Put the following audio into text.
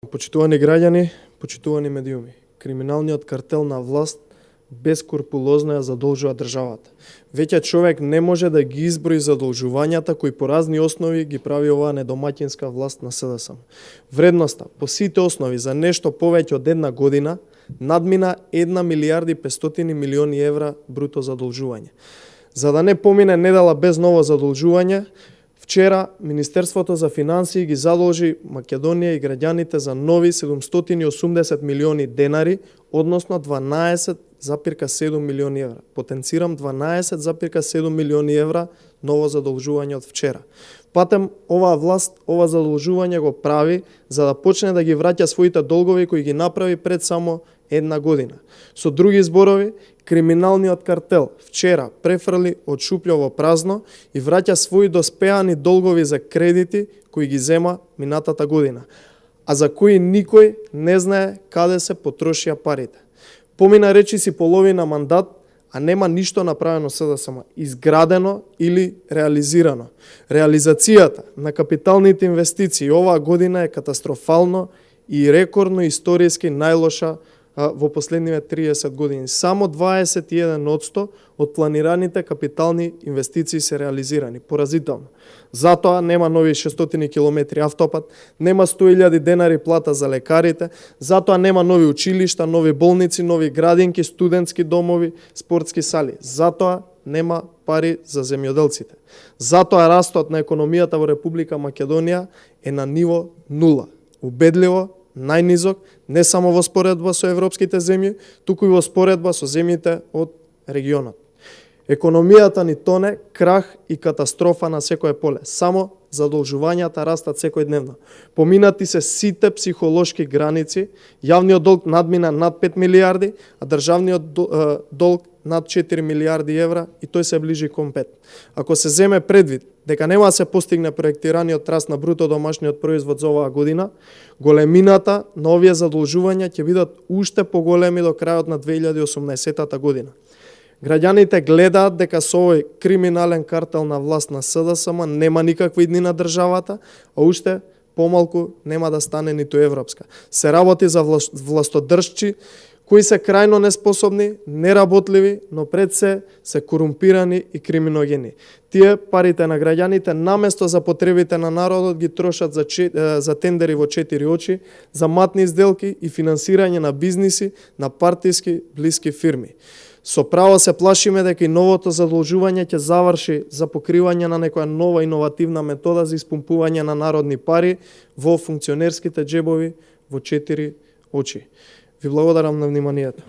Почитувани граѓани, почитувани медиуми, криминалниот картел на власт бескрупулозно ја задолжува државата. Веќе човек не може да ги изброи задолжувањата кои по разни основи ги прави оваа недомаќинска власт на СДСМ. Вредноста по сите основи за нешто повеќе од една година надмина 1 милијарди 500 милиони евра бруто задолжување. За да не помине недела без ново задолжување, вчера Министерството за финансии ги задолжи Македонија и граѓаните за нови 780 милиони денари, односно 12,7 милиони евра. Потенцирам 12,7 милиони евра ново задолжување од вчера. Патем оваа власт, ова задолжување го прави за да почне да ги враќа своите долгови кои ги направи пред само една година. Со други зборови, криминалниот картел вчера префрли од шуплјо во празно и враќа своји доспеани долгови за кредити кои ги зема минатата година, а за кои никој не знае каде се потрошија парите. Помина речиси половина мандат, а нема ништо направено СДСМ, изградено или реализирано. Реализацијата на капиталните инвестиции оваа година е катастрофално и рекордно историски најлоша во последниве 30 години. Само 21% од планираните капитални инвестиции се реализирани. Поразително. Затоа нема нови 600 километри автопат, нема 100.000 денари плата за лекарите, затоа нема нови училишта, нови болници, нови градинки, студентски домови, спортски сали. Затоа нема пари за земјоделците. Затоа растот на економијата во Република Македонија е на ниво 0. Убедливо најнизок, не само во споредба со европските земји, туку и во споредба со земјите од регионот. Економијата ни тоне, крах и катастрофа на секое поле. Само задолжувањата растат секојдневно. Поминати се сите психолошки граници, јавниот долг надмина над 5 милијарди, а државниот долг над 4 милијарди евра и тој се ближи кон 5. Ако се земе предвид дека нема да се постигне проектираниот раст на бруто домашниот производ за оваа година, големината на овие задолжувања ќе бидат уште поголеми до крајот на 2018 година. Граѓаните гледаат дека со овој криминален картел на власт на СДСМ нема никаква иднина државата, а уште помалку нема да стане ниту европска. Се работи за властодржци кои се крајно неспособни, неработливи, но пред се корумпирани и криминогени. Тие парите на граѓаните наместо за потребите на народот ги трошат за тендери во 4 очи, за матни сделки и финансирање на бизниси на партиски блиски фирми. Со право се плашиме дека и новото задолжување ќе заврши за покривање на некоја нова иновативна метода за испумпување на народни пари во функционерските џебови во 4 очи. Ви благодарам на вниманието.